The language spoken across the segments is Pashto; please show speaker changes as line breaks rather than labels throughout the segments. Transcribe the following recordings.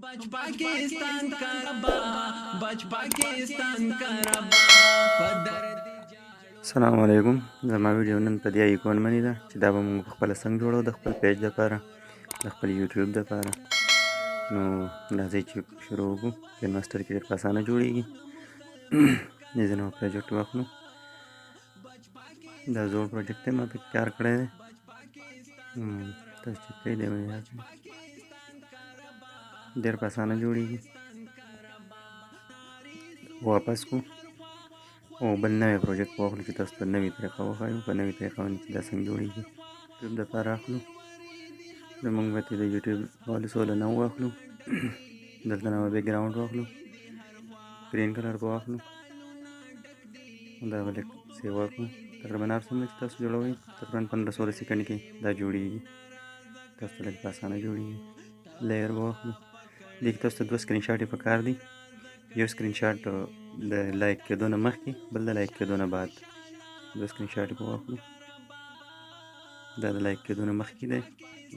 بچ پاکستان کا ربا، بچ پاکستان کا ربا، په درد.
السلام علیکم. زما ویډیو نن په دې آیکون باندې ده چې دا به موږ په خپله څنګه جوړو د خپل پیج دپاره، د خپل یوټیوب دپاره. نو راځئ چې شروع وکړو. کین ماسټر کې ډېر په اسانه جوړېږي. دې ځای نه به پروجیکټ واخلو. دا زوړ پروجیکټ دی، ما پکې کار کړی دی. تاسو چې کوئ دی به یاد کړئ. ډېر په اسانه جوړېږي. واپس کو او بل نوی پروجیکټ واخلو چې تاسو ته نوې طریقه وښایو، په نوې طریقه باندې چې دا څنګه جوړېږي. یوټیوب دپاره اخلو. نو موږ به ترې د یوټیوب والو سوله نه واخلو. دلته نه به بیکګراونډ واخلو، ګرین کلر به واخلو، دا به لږ سیوا کړو. تقریبا هر څومره چې تاسو جوړوئ، تقریبا 15 16 سیکنډ کې دا جوړېږي، تاسو ته لږ په اسانه جوړېږي. لیر به واخلو. دې کې تاسو ته دوه سکرین شاټ یې پکار دي، یو سکرین شاټ د لایک کېدو نه مخکې، بل د لایک کېدو نه بعد. دوه سکرین شاټ به واخلو. دا د لایک کېدو نه مخکې دی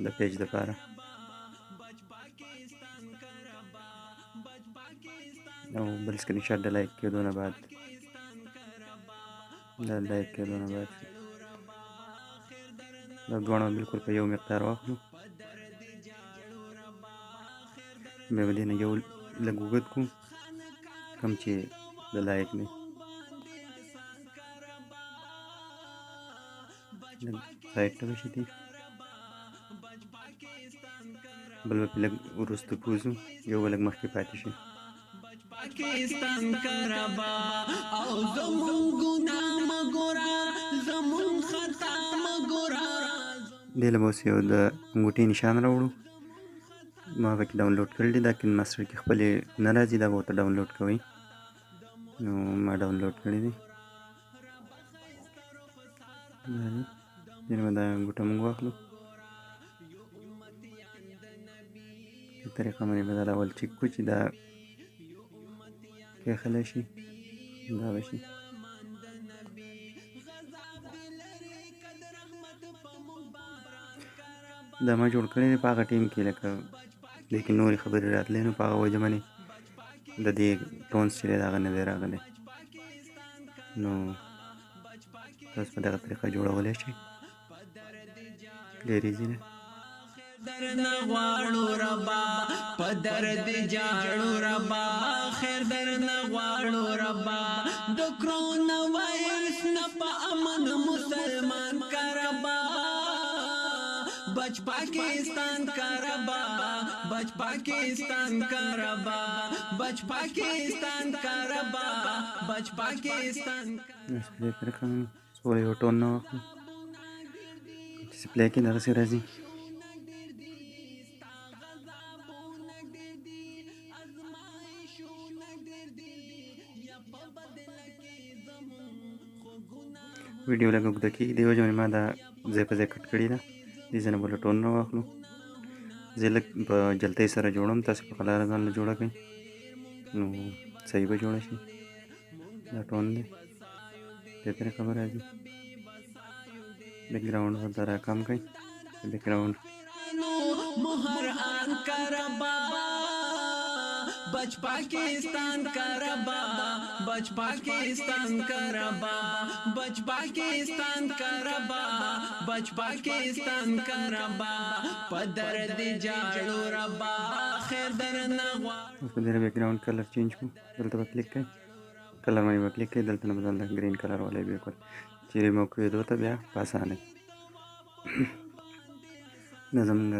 د پیج دپاره، او بل سکرین شاټ د لایک کېدو نه بعد. دا د لایک کېدو نه بعد شو. دا دواړه بالکل په یو مقدار واخلو. بیا به دې نه یو لږ اوږد کړو، کوم چې د لایک دی، لږ سایډ ته به شي دی. بل به پرې لږ وروسته پوزو، یو به لږ مخکې پاتې شي.
پاکستان کا ربا، او زمونږ ګناه مه ګوره، زمونږ خطا مه ګوره.
دې له به اوس یو د انګوټې نشان راوړو. ما پکې ډاونلوډ کړی دی. دا کین ماسټر کې خپلې نه راځي، دا به ورته ډاونلوډ کوئ. نو ما ډاونلوډ کړی دی. دا دی. دې نه به دا انګوټه موږ واخلو. دې طریقه باندې به دا اول چک کړو چې دا کېښلی شي، دا به شي. دا ما جوړ کړی دی په هغه ټیم کې، لکه دې کې نورې خبرې راتلې، نو په هغه وجه باندې د دې ټونس چې دی د هغه نه دی راغلی. نو تاسو په دغه طریقه جوړولی شئ، ډېر ایزي دی.
درنه غواړو ربا، په درد جاړو ربا، خیر درنه غواړو ربا، د کرونا وایرس نه په امن مسلمان کا ربا، بچ پاکستان کا ربا، بچ پاکستان کا ربا، بچ پاکستان کا ربا، بچ پاکستان.
اوس په دې طریقه باندې سوله یو ټون نه واخلو چې پلی کې دغسې راځي. ویډیو لږ اوږده کېږي، دې وجه باندې ما دا ځای په ځای کټ کړې ده. دې ځای نه به له ټون نه واخلو. زه لږ په جلتۍ سره جوړوم، تاسې په قلاره ځان له جوړه کړئ نو صحیح به جوړه شي. دا ټون دی، دې طریقه به راځي. بیکګراونډ ورته راکم کړئ، بیکګراونډ.
مهر آن کا ربا، بچ پاکستان کا ربا، بچ پاکستان کا ربا، بچ پاکستان کا ربا، بچ پاکستان کا ربا، په درد جاړو ربا، خیر درنه غواړو.
اوس په دې بیکګراونډ کلر چینج کړو. دلته به کلیک کړئ، کلر باندې به کلیک کړئ. دلته نه به ځان له ګرین کلر والی بالکل چې ریموو کېدو ته بیا په اسانه. دا زمونږ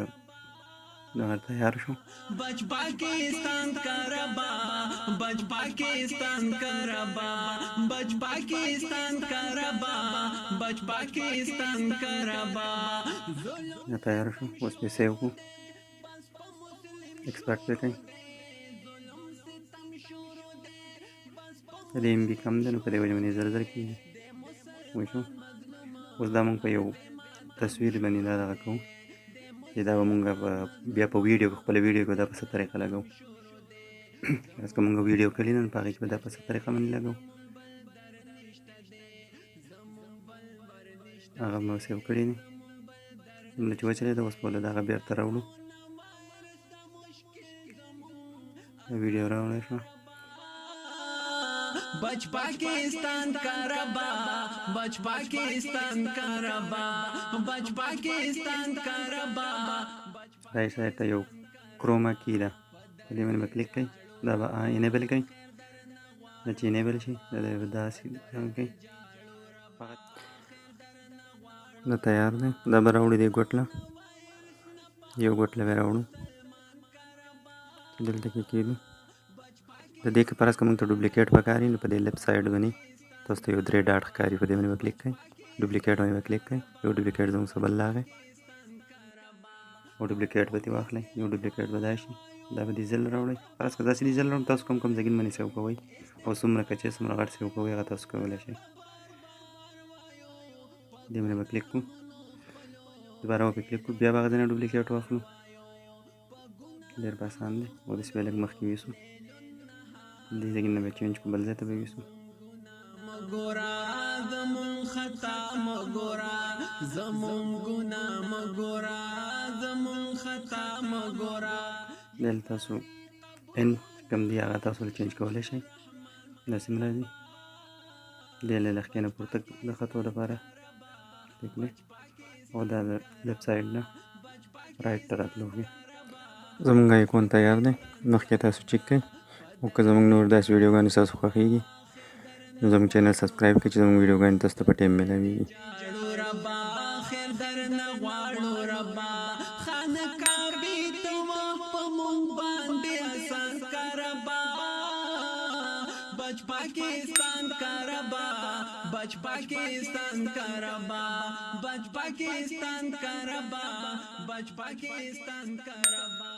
دغه تیار شو.
بچ پاکستان کا ربا، بچ پاکستان کا ربا، بچ پاکستان کا ربا، بچ پاکستان کا ربا.
دا تیار شو. اوس پې سیو کړو، ایکسپورټ پې کړئ. د دې ایم بي کم دی، نو په دې وجه باندې زر زر کېږي. وشو. اوس دا موږ په یو تصویر باندې دا دغه کوو چې دا به مونږ بیا په ویډیو کې، خپله ویډیو کې دا په څه طریقه لګوو. اوس که مونږ ویډیو کړې ده، نو په هغې کې به دا په څه طریقه باندې لګوو. هغه مو سیو کړی دی. دومره چې وچلېده، اوس به له دغه بېرته راوړو. ویډیو راوړی شوه.
بچ پاکستان کا ربا، بچ پاکستان کا ربا، بچ پاکستان کا ربا.
رایټ سایډ ته یو کروما کی ده، په دې باندې به کلیک کړئ، دا به انیبل کړئ. دا چې انیبل شي دا به داسې کوي. دا تیار دی. دا به راوړو دې ګوټ له، یو ګوټ له به راوړو چې دلته کې کېږدو. د دې که فرض که موږ ته ډوپلیکیټ پکار وي، نو په دې لیفټ سایډ باندې تاسو ته یو درې ډاټ ښکاري، په دې باندې به کلیک کړئ، ډوپلیکیټ باندې به کلیک کړئ. یو ډوپلیکیټ زموږ څخه بل راغی او ډوپلیکیټ به ترې واخلئ. یو ډوپلیکیټ به دا شي، دا به ډیزل راوړئ. فرض که داسې ډیزل راوړم، تاسو کوم کوم ځای باندې سیو کوئ او څومره کچې څومره غټ سیو کوئ هغه تاسو کولی شئ. دې باندې به کلیک کړو، دوباره به پرې کلیک کړو، بیا به هغه ځای نه ډوپلیکیټ واخلو. ډېر به اسان دی. او داسې به لږ مخکې ویسو، دې ځای نه به چینج کړو، بل ځای ته به ویسو.
مګورا زمون خطا مګورا، زمون ګنا مګورا، زمون خطا مګورا.
دلته تاسو ان کوم دی هغه تاسو له چینج کولی شئ. داسې هم راځي. دی له لښکې نه پورته د خطو دپاره کلیک دی، او دا د لیفټ سایډ نه رایټ ته راتلو کې زمونږ آیکون تیار دی. مخکې تاسو چک کړئ، او که زمونږ نور داسې ویډیوګانې ستاسو خوښېږي نو زمونږ چینل سبسکرایب کړئ چې زمونږ ویډیوګانې تاسو ته په ټایم میلاویږي.
ربا خیر درنه غواړو ربا، خانه کعبې ته په مونږ باندې اسان کا ربا، بچ پاکستان کا ربا، بچ پاکستان کا ربا، بچ پاکستان کا ربا، بچ پاکستان کا ربا.